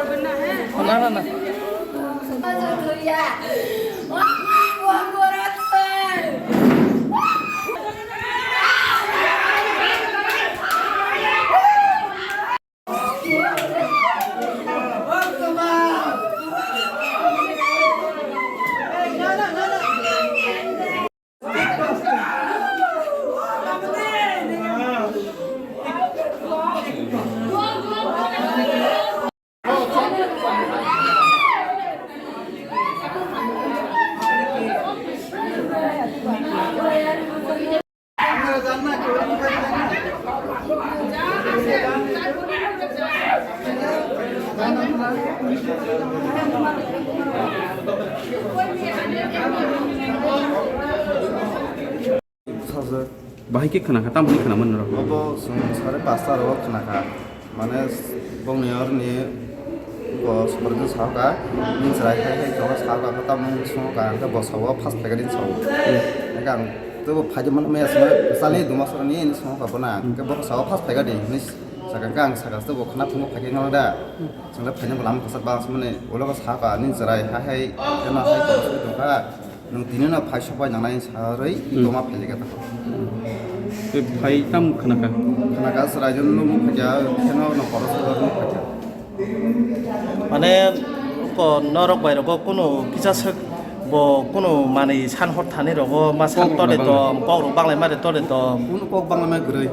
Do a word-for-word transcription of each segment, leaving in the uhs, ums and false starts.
Na, na, na. Sajak. Bahai khe khna kha, tamo hwnwi khna man norok? Obo chwng sare pasta rogo khna kha. Mane bongni orni bo sokorjwk sa kha, nini chwrai hai hai tongo sa kha, tamo hwnwi swngo kha, hwnkhe bo sao first phaikha nini sao. Hmm. Hwnkhe ang teibo phaidi mano maya swngo, kwchali duma sorani hwnwi swngo kha bono, hwnkhe bo sao first phaikha di hwnwi sakha, hwnkhe ang sakha, teibo khna phungo phaikha wngkha da. Chwngno phaina bo lama kwchak bang swnmani, ulo khe sa kha, nini chwrai hai hai, eno hai tongo swi tongkha. Nwng tini no phai sok bai nangnai sa rwi, hmm, toma phai lekha ta. Tei phai tam khna kha? Khna kha, chwrai jwn nuk nuk kha, kheno no khoro sok nuk kha. Mane, ko norok bai rogo kuno kisa swk bo kuno manwi san hor thani rogo ma san kok tole bang to, kok rok bang lai mare tole to. Kuno kok bang lai ma kwrwi.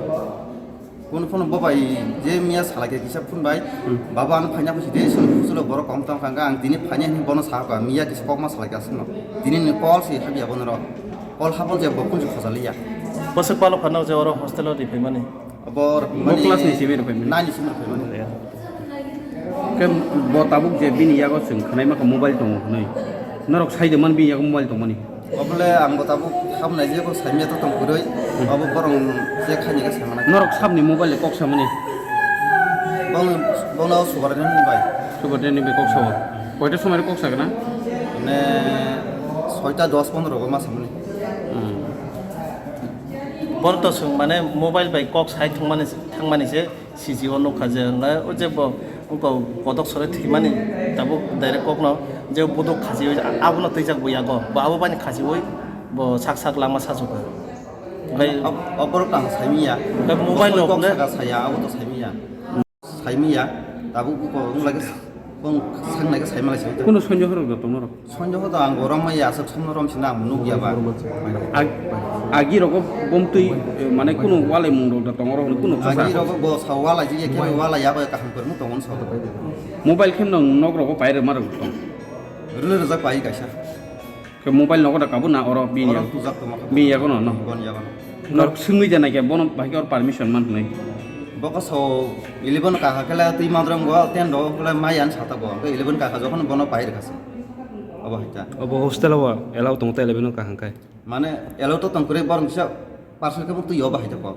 Phone, phone bo bai je miya salai khe kisa phone bai, hmm, "Baba, ano phaina phusi de, sini phusulo borok kom tong kha, ang tini phaina hini bono sa kha, miya kisa kokma salai kha aswkno. Tini ni call si habya bono ro. Call habon je bo phone si khosa liya." Bwswk palo phano je oro hostel o ri phaimani? Bo ri phaimani. Bo class ni simi ri phaimani? Nine ni simi ri phaimani. Khe bo tabuk je bini yago chwng khwnai ma kha mobile tongo hwnwi. Norok sai de man bini yago mobile tongmani? Obole ang bo tabuk kha bo naijak, bo saimya to tong kwrwi. Hmm. Obo borok je khaini khe saimana. Norok sabni mobile kok samani? Bong, bono Subraiyani bai. Subraiyani bai kok sao. Koita somoi kok sagna? Mane soita dos pondro go ma samani. Hmm. Borok to chwng mane mobile bai kok sai thangmani, thangmani se. Siji o nukha je, hwnle o je bo wngkha kotok sore thwimani, tabuk direct kokno je buduk khasiwi abono twijak bo yago, bo abo bai khasiwi bo sak sak lama sachukha. Omo, oborok ang saimanya. Omo mobile rok kok le saka saya, abo to saimanya. Saimanya, tabuk bo wng lage, bong sang lage saima lai sai. Kuno sonjo horok da tongno rok? Sonjo hoda ang oro mai aswk somno rom sina ang nukya ba. Ag-, agi rogo bomtwi, eh, mane kuno walai mung rok da tongo rok kuno khasa. Agi rogo bo sa walai jigya khe walai ya ba kaham kwrwng tongo sa. Mobile khe nang nok rogo pai rwma rok tong. Rwle rwjak pai kaisa. Khe mobile nogo da kabo na oro bini. Oro ya-, tujak tongma khe. Bini yago no, no. Bon yago no. Norok swngwi da naikhe bono bahai khe or permission man hwnwi. Bokhe so eleven kahakhe le twi madrong go, ten rok le maya sa ta bo. Khe eleven kahakhe jokhon bono pai rwkha se. Obo hai ta. Obo hostel o allow tong ta eleven o kaham khai. Mane allow to tong kwrwi, borok kisa parcel khe bo twi obo hai ta bo.